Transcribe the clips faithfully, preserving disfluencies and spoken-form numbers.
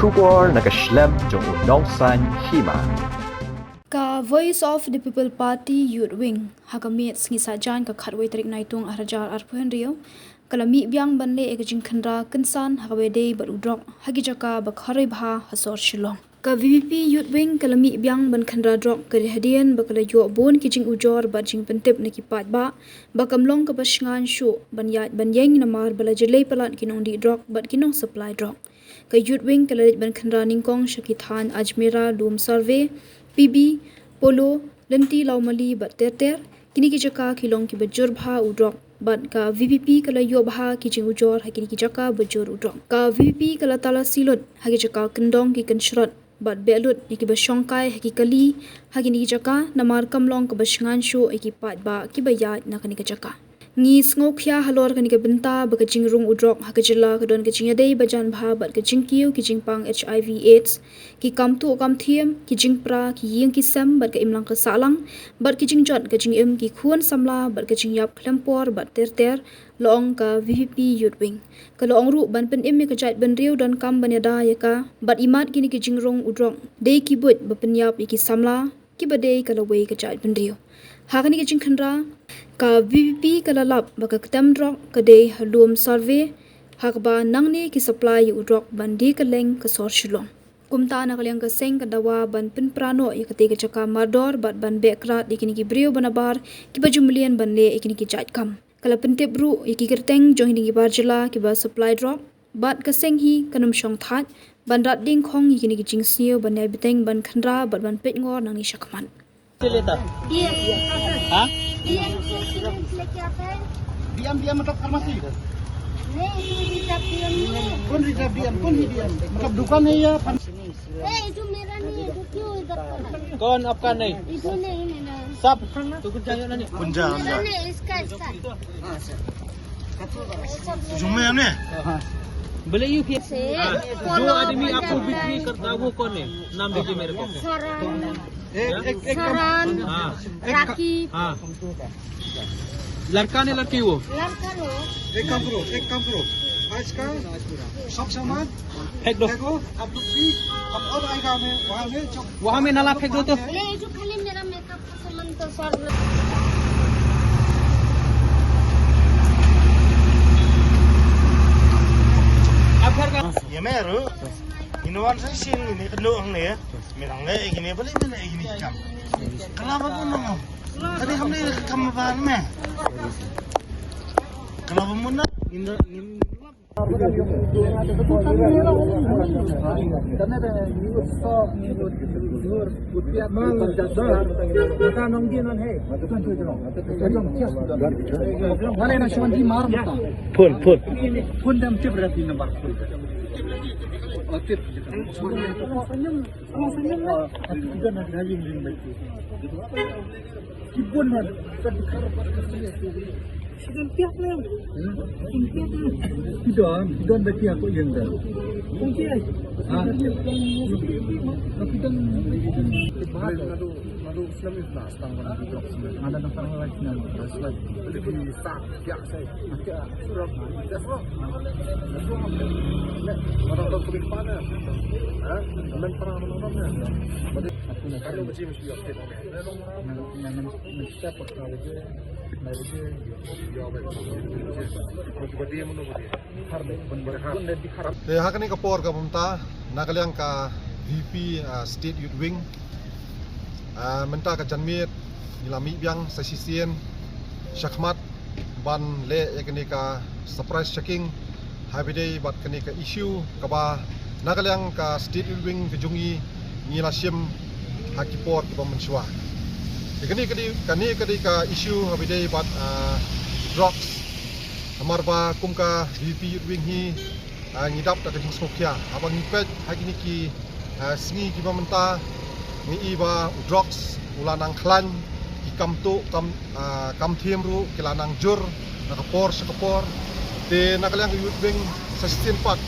Khubor na ka shlem jong u nongsan hima. Ka Voice of the People Party Youth Wing ha ka miet sngi Saitjaiñ ka khatwei tarik Naitung arhajar arphew hynriew ka la mih biang ban leh ïa ka jingkhynra kynsan ha kaba ïadei bad u drok ha ki jaka ba kharoi bha ha sor Shillong. Ka V P P Youth Wing ka la mih biang ban khynra drok ka dei hadien ba ka la ïoh bun ki jingujor bad jingpyntip na ki paidbah ba kam long kaba shngaiñ shuh ban ïaid ban ïeng namar ba la jlei palat ki nongdih drok bad ki nong supply drok. Ka Youth Wing ka la leit ban khynra nyngkong sha ki thaiñ Ajmera, Lum Survey, P B, Polo, Lynti Lawmali bad ter ter. Kine ki jaka ki long kiba jur bha u drok bad ka V P P ka la ïoh bha ki jingujor ha kine ki jaka ba jur u drok. Ka V P P ka la tala silut ha ki jaka kyndong ki kynshrot bad beh lut ïa kiba shongkai ha ki kali ha kine ki jaka namar kam long kaba shngaiñ shuh ïa ki paidbah kiba ïaid na kane ka jaka. Ngi sngewkhia halor kane ka bynta ba ka jingrung u drok ha ka jylla ka don ka jingïadei ba jan bha bad ka jingkiew ki jingpang H I V AIDS, ki kam tuh kam thiem, ki jingpra, ki ïing ki sem bad ka imlang ka sahlang bad ki jingjot ka jingim, ki khun samla bad ka jingïap khlem por bad ter ter, la ong ka V P P Youth Wing. Ka la ong ruh ban pynim ïa ka jaitbynriew donkam ban ïada ïa ka bad imat kine ki jingrung u drok dei ki buit ba pynïap ïa ki samla kiba dei ka lawei ka jaitbynriew. Ha kane ka jingkhynra ka V P P ka la lap ba ka ktem drok ka dei ha Lum Survey ha kaba nangne ki supply ïa u drok ban die kylleng ka sor Shillong. Kumta na ka liang ka seng ka dawa ban pynpra noh ïa katei ka jaka mardor bad ban beh krad ïa kine ki briew ba nabar kiba ju mlien ban leh ïa kine ki jait kam. Ka la pyntip ruh ïa ki kyrteng jong kine ki bar jylla kiba supply drok bad ka seng hi kan ym shong thait ban rat diengkhong ïa kine ki jingsniew ban ïai bteng ban khynra bad ban peit ngor nangne shakhmat. से लेता? डीएम। हाँ? डीएम से सीमेंट लेके आता है। डीएम, डीएम मतलब फार्मेसी? नहीं, ये रिजर्व डीएम नहीं है। कौन रिजर्व डीएम? कौन ही डीएम? मतलब दुकान है या फार्मेसी? ए, ये जो मेरा नहीं है, तो क्यों इधर पड़ा है? कौन आपका नहीं? ये जो नहीं मेरा है। सब? तो कुछ जाइए ना नहीं। कुंजा, कुंजा। नहीं, इसका, इसका। जुम्मे हमने? हाँ। बोले यू फिर से हाँ, जो आदमी आपको बिक्री करता है वो कौन है? नाम दीजिए मेरे को। सरन। एक, एक, एक काम। सरन, हाँ। एक का-, राखी। हाँ। लड़का ने लड़की वो? लड़का लोग। एक काम करो, एक काम करो। आज का सब सामान फेंक दो। फेंको, आप लोग भी, अब और आएगा हमें, वहाँ में जो वहाँ में नाला फेंक दो तो। नहीं, जो खाली मेरा मेकअप का सामान तो सर। आप घर का ये मैं रो। Ino wan sa sien ni kendo ang ne. Mirang le igi ne bali bali igi ne kam. Kala ba mun no. Tadi hamne kam ba me. Kala ba mun na. Indo. Phone, phone. Kidon, kidon da ki ha ko ïing da. Ha? Kidon. Ada datang lagi. Te ha kane ka por kaba mynta na ka liang ka V P P, ah, State Youth Wing, ah, mynta ka janmiet ngi la mih biang sa shisien shakhmat ban leh ïa kane ka surprise checking ha ba ïadei bad kane ka issue kaba na ka liang ka State Youth Wing ka jong ngi ngi la shim ha ki por kiba mynshuwa. Te kane ka dei, kane ka dei ka issue ha ba ïadei bad, ah, drugs. Namar ba kum ka V P P Youth Wing hi, ah, ngi dap da ka jingsngewkhia haba ngi peit ha kine ki, ah, sngi kiba mynta ngi i ba u drugs u la nang khlaiñ, ki kam tuh kam, ah, kam thiem ruh ki la nang jur na ka por sha ka por. Te na ka liang ka Youth Wing sa shisien pat,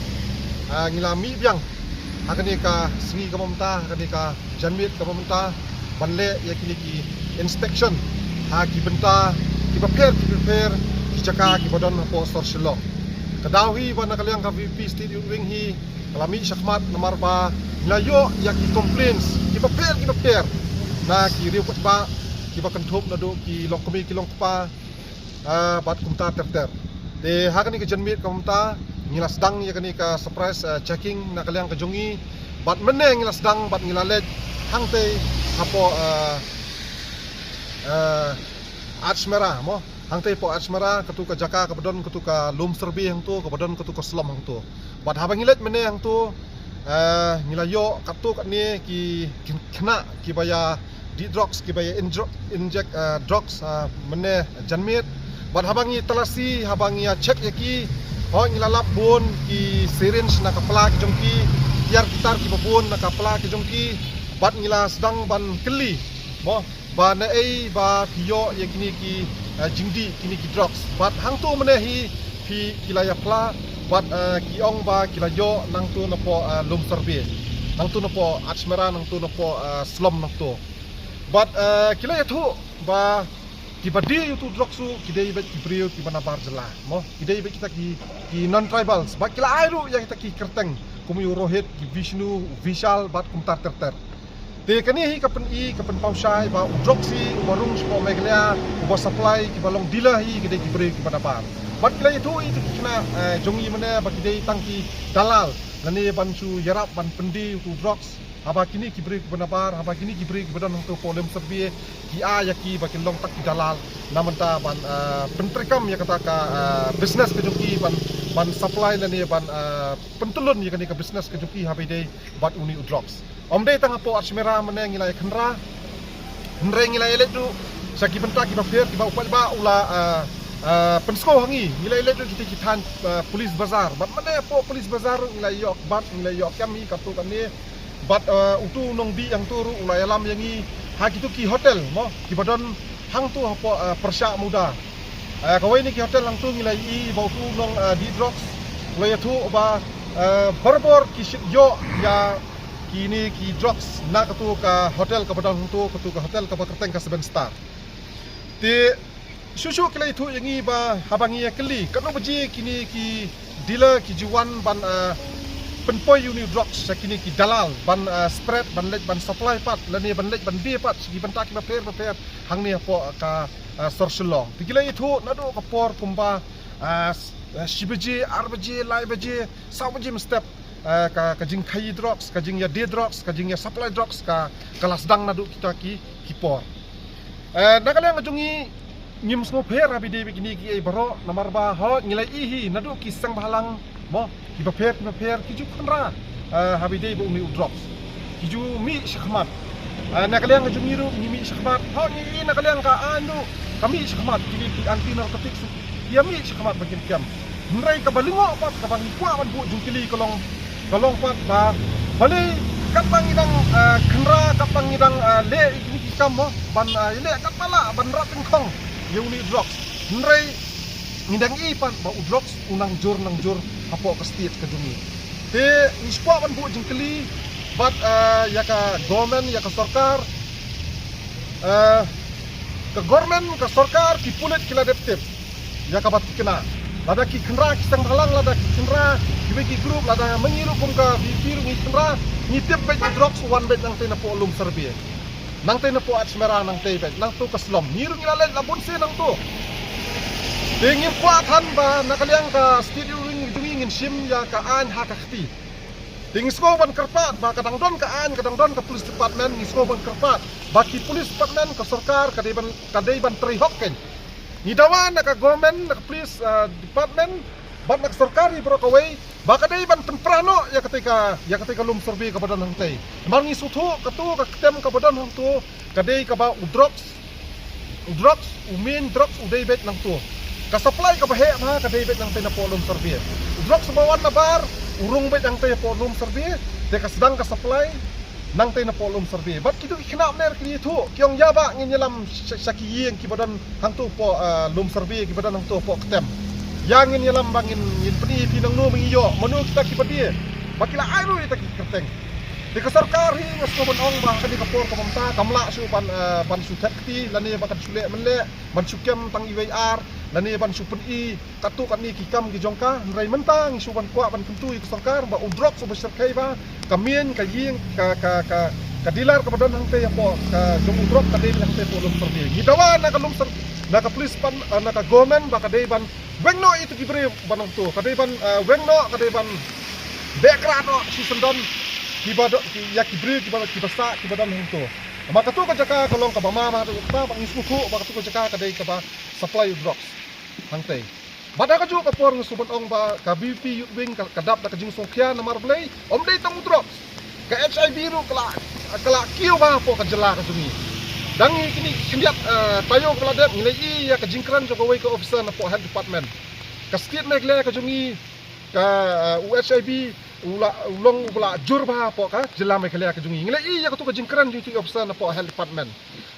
ah, ngi la mih biang ha kane ka sngi kaba mynta, ha kane ka janmiet kaba mynta ban leh ïa kine ki inspection ha ki bynta kiba pher kiba pher, ki jaka kiba don hapoh sor Shillong. Ka daw hi ba na ka liang ka VPP State Youth Wing hi ka la mih shakhmat namar ba ngi la ïoh ïa ki complaints kiba pher kiba pher na ki riew paidbah kiba kynthup naduh ki longkmie ki longkpa, ah, bad kumta ter ter. Te ha kane ka janmiet ka mynta ngi la sdang ïa kane ka surprise, ah, checking na ka liang ka jong ngi. Bad mynne ngi la sdang bad ngi la leit hangtei hapoh, ah, ah, Ardshmera mo. Hangtei hapoh Ardshmera, katu ka jaka kaba don katu ka lum survey hangtu, kaba don katu ka slum hangtu. Bad haba ngi leit mynne hangtu, eh, ngi la ïoh katto katne ki, ki khynnah kiba ïa dih drugs, kiba ïa injek, injek, eh, drugs, eh, mynne janmiet. Bad haba ngi talasi, haba ngi ïa check ïa ki, hooid ngi la lap bun ki syringe na ka pla ki jong ki, tiar ki tar kiba bun na ka pla ki jong ki. Bad ngi la sdang ban kylli mo ba naei ba phi ïoh ïa kine ki, eh, jingdih kine ki drugs. Bad hangtu mynne hi phi ki la ïa phla bad, eh, ki ong ba ki la ïoh nangtu napoh, eh, lum survey, nangtu napoh Ardshmera, nangtu napoh, eh, slum nangtu. Bad, eh, ki la ïathuh ba kiba die ïa utu drugs u ki dei beit ki briew kiba na bar jylla mo, ki dei beit kita ki, ki non tribals. Bad ki la ai ruh ïa kita ki kyrteng kum u Rohit, ki Vishnu, u Vishal bad kumta ter ter. Te kane hi ka pyni, ka pynpaw shai ba u drugs hi uba rung shapoh Meghalaya, uba supply, kiba long dealer hi ki dei ki briew kiba na bar. Bad ki la ïathuh ïa kita ki khynnah, eh, jong ngi mynne ba ki dei tang ki dalal lane ban shu ïarap ban pyndie utu drugs. Haba kine ki briew kiba na bar, haba kine ki briew kiba don hangtu hapoh lum survey ki ai ïa ki ba kin long tang ki dalal na bynta ban, eh, pyntreikam ïa kata ka, eh, business ka jong ki ban, ban supply lane ban, eh, pyntyllun ïa kane ka business ka jong ki haba ïadei bad une u drugs. Ym dei tang hapoh Ardshmera mynne ngi la ïa khynra. Hynrei ngi la ïa leit ruh sha ki bynta kiba pher kiba u paidbah u la, eh, eh, pynsngew ha ngi. Ngi la ïa leit ruh kita ki thaiñ, eh, Police Bazar. Bad mynne hapoh Police Bazar ruh ngi la ïoh bat, ngi la ïoh kem hi katto katne. Bad, eh, utu u nongdih hangtu ruh u la ïalam ïa ngi ha kitu ki hotel mo, kiba don hangtu hapoh, eh, pyrshah Mawda. Eh, kawei na ki hotel hangtu ngi la ïohi ba utu u nong, eh, dih drugs u la ïathuh ba, eh, barabor ki shait ïoh ïa kine ki drugs na katu ka hotel kaba don hangtu, katu ka hotel kaba kyrteng ka Seven Star. Te shuh shuh ki la ïathuh ïa ngi ba haba ngi ïa kylli katno baje kine ki dealer ki ju wan ban, eh, pynpoi ïa une u drugs sha kine ki dalal ban, eh, spread, ban leit ban supply pat lane ban leit ban die pat sha ki bynta kiba pher ba pher hangne hapoh ka, eh, sor Shillong. Te ki la ïathuh naduh ka por kumba, eh, s-, eh, shi baje, ar baje, lai baje, saw baje mynstep, eh, ka, ka jingkhaïi drugs, ka jingïadie drugs, ka jingïasupply drugs ka, ka la sdang naduh kita ki, ki por. Eh, na ka liang ka jong ngi ngim sngewpher haba ïadei bad kine kiei baroh namar ba hooid ngi la ïohi naduh ki seng bhalang mo, kiba pher kiba pher ki ju khynra, eh, haba ïadei bad une u drugs. Ki ju mih shakhmat. Eh, na ka liang ka jong ngi ruh ngi mih shakhmat. Hooid ngi ïohi na ka liang ka aiñ ruh ka mih shakhmat, kine ki anti narcotics ki ïa mih shakhmat ba kin kem. Hynrei kaba lyngngoh pat kaba ngi kwah ban buh jingkylli ka long, ka long pat ba balei katba ngi dang, eh, khynra, katba ngi dang, eh, leh ïa kine ki kam mo ban, eh, leh katba lah ban rat tyngkhong ïa une u drugs. Hynrei ngi dang ïohi pat ba u drugs u nang jur nang jur hapoh ka state ka jong ngi. Te ngi shu kwah ban buh jingkylli bad, eh, ïa ka government, ïa ka sorkar, eh, ka government, ka sorkar, ki pulit ki la dep tip ïa kaba thikna. Lada ki khynra ki seng bhalang, lada ki khynra kiwei ki group, lada ma ngi ruh kum ka VPP ruh ngi khynra, ngi tip beit u drugs u wan beit nangtei napoh lum survey. Nangtei napoh Ardshmera nangtei beit, nangtu ka slum. Ngi ruh ngi la leit la bun sien nangtu. Te ngim kwah than ba na ka liang ka state ïa u ring jong ngi ngin shim ïa ka aiñ ha ka kti. Te ngi sngew ban kyrpad ba ka dang don ka aiñ, ka dang don ka police department, ngi sngew ban kyrpad ba ki police department, ka sorkar ka dei ban, ka dei ban trei hok kein. Ngi dawa na ka government, na ka police, ah, department bad na ka sorkar hi baroh kawei ba ka dei ban pynpra noh ïa katei ka, ïa katei ka lum survey kaba don hangtei. Namar ngi sngewthuh katu ka ktem kaba don hangtu ka dei kaba u drugs, u drugs, u main drugs u dei beit nangtu. Ka supply kaba heh bha ka dei beit nangtei napoh lum survey. U drugs uba wan na bar u rung beit nangtei hapoh lum survey, te ka sdang ka supply nangtei napoh lum survey. Bad kitu ki khynnah mynne ki ïathuh, ki ong ïa ba ngin ïalam sha, sha ki ïing kiba don hangtu hapoh, ah, lum survey kiba don hangtu hapoh ktem. Ïa ngin ïalam ba ngin, ngin pyni ïa phi nangno ba ngi ïoh, mano kita kiba die. Ba ki la ai ruh ïa kita ki kyrteng. Te ka sorkar hi nga sngewbha ban ong ba ha kane ka por ka mynta kam lah shuh ban, eh, ban shu thep kti lane ba kan shu leh mynleh ban shu kem tang iwei i ar lane ban shu pyni katto katne ki kam ki jong ka. Hynrei mynta ngi shu ban kwah ban kyntu ïa ka sorkar ba u drugs uba shyrkhei ba ka main ka ïing ka, ka, ka, ka dealer kaba don hangtei hapoh ka jong u drug ka dei hangtei hapoh Lumsyrdi. Ngi dawa na ka Lumsyr, na ka police pan, eh, na ka government ba ka dei ban weng noh ïa kito ki briew ba nangto, ka dei ban, eh, weng noh, ka dei ban beh krah noh shisyndon kiba don, ki, ïa ki briew kiba, kiba sah kiba don hangto. Namar kato ka jaka ka long kaba ma ma, ba ngi sngewthuh ba kato ka jaka ka dei kaba supply u drugs hangtei. Bad ha kajuh ka por nga sngewbha ban ong ba ka VPP Youth Wing ka, ka dap da ka jingsngewkhia namar balei, ym dei tang u drugs, ka HIV ruh ka la, ka la kiew bha hapoh ka jylla ka jong ngi. Dang ïa kine ki khyndiat, eh, taïew kaba la dep ngi la ïohi ïa ka jingkren jong kawei ka officer napoh Health Department. Ka State Meghalaya ka jong ngi, ka, eh, u HIV u la, u long uba la jur bha hapoh ka jylla Meghalaya ka jong ngi. Ngi la ïohi ïa kato ka jingkren jong uto u officer napoh Health Department.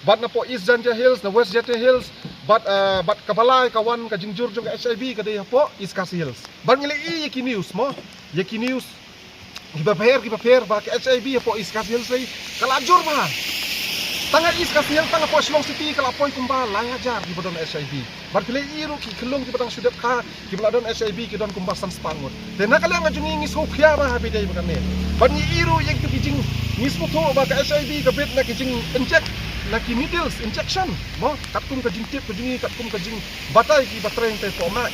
Bad napoh East Jaintia Hills, na West Jaintia Hills, bad, eh, bad kaba lai ka wan ka jingjur jong ka HIV ka dei hapoh East Khasi Hills. Bad ngi la ïohi ïa ki news mo, ïa ki news kiba pher kiba pher ba ka HIV hapoh East Khasi Hills lei ka la jur bha. Tang ha East Khasi Hills, tang hapoh Shillong City ka la poi kumba lai hajar kiba don HIV. Bad phi la ïohi ruh ki khyllung kiba dang shu dep kha kiba la don HIV ki don kumba san spah ngut. Te na ka liang ka jong ngi ngi sngewkhia bha ha ba ïadei bad kane. Bad ngi ïohi ruh ïa kito ki jing, ngi sngewthuh ba ka HIV ka bit na ki jing inject, na ki needles injection mo, katkum ka jingtip ka jong ngi, katkum ka jingbatai kiba trei hangtei hapoh Max.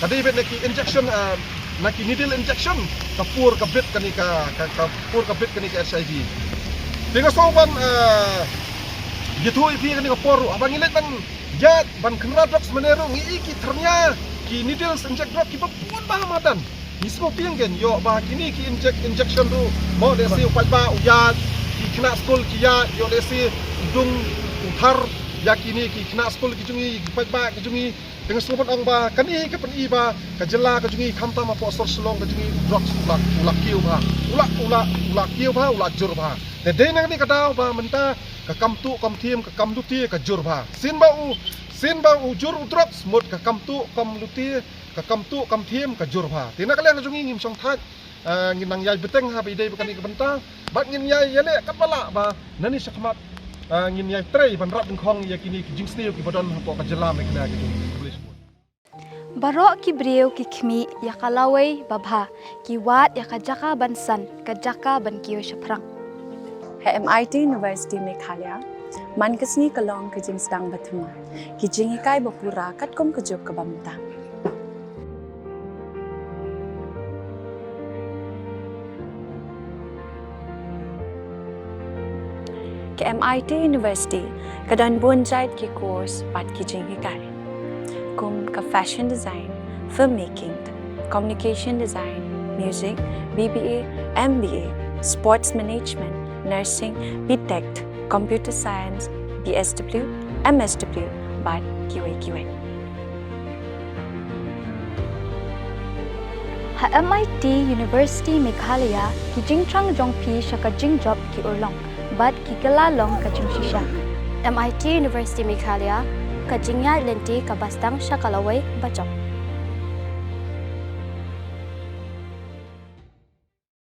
Ka dei beit na ki injection, ah, na ki needle injection ka pur ka bit kane ka, ka, ka pur ka bit kane ka HIV. Te nga sngewbha ban, ah, ïathuh ïa phi kane ka por ruh haba ngi leit ban ïaid ban kynra drugs mynne ruh ngi ïohi ki thyrnia, ki needles inject drug kiba bun bha ha madan. Ngi sngewthuh kein, ïoh ba kine ki inject, injection ruh mo, lehse u paidbah u ïaid, ki khynnah skul ki ïaid, ïoh lehse u dung u thar ïa kine ki khynnah skul ki jong ngi, ki paidbah ki jong ngi. Te nga sngewbha ban ong ba kane hi ka pyni ba ka jylla ka jong ngi khamtam hapoh sor Shillong ka jong ngi u drugs u la, u la kiew bha, u la, u la, u la kiew bha, u la jur bha. Te dei na kane ka daw ba mynta ka kam tuh kam thiem, ka kam lute ka jur bha. Sien ba u, sien ba u jur u drugs, mut ka kam tuh kam lute, ka kam tuh kam thiem ka jur bha. Te na ka liang ka jong ngi ngim shong thait, ah, ngin nang ïai bteng ha ba ïadei bad kane ka bynta. Bad ngin ïai ïaleh katba lah ba nane shakhmat, ah, ngin ïai trei ban rap nyngkhong ïa kine ki jingsniew kiba don hapoh ka jylla Meghalaya ka jong ngi. Khublei shibun. Baroh ki briew ki khmih ïa ka lawei babha, ki wad ïa ka jaka ban san, ka jaka ban kiew shaphrang. Ha MIT University Meghalaya, man ka sngi ka long ka jingsdang bathymmai, ki jinghikai bapura katkum ka juk kaba mynta. Ka MIT University ka don bun jait ki course bad ki jinghikai, kum ka fashion design, filmmaking, communication design, music, BBA, MBA, sports management, nursing, B Tech, computer science, BSW, MSW, bad kiwei kiwei. Ha MIT University Meghalaya, ki jingthrang jong phi sha ka jingjop ki urlong bad ki kylla long ka jingshisha. MIT University Meghalaya, ka jingïaid lynti kaba sdang sha ka lawei bajop.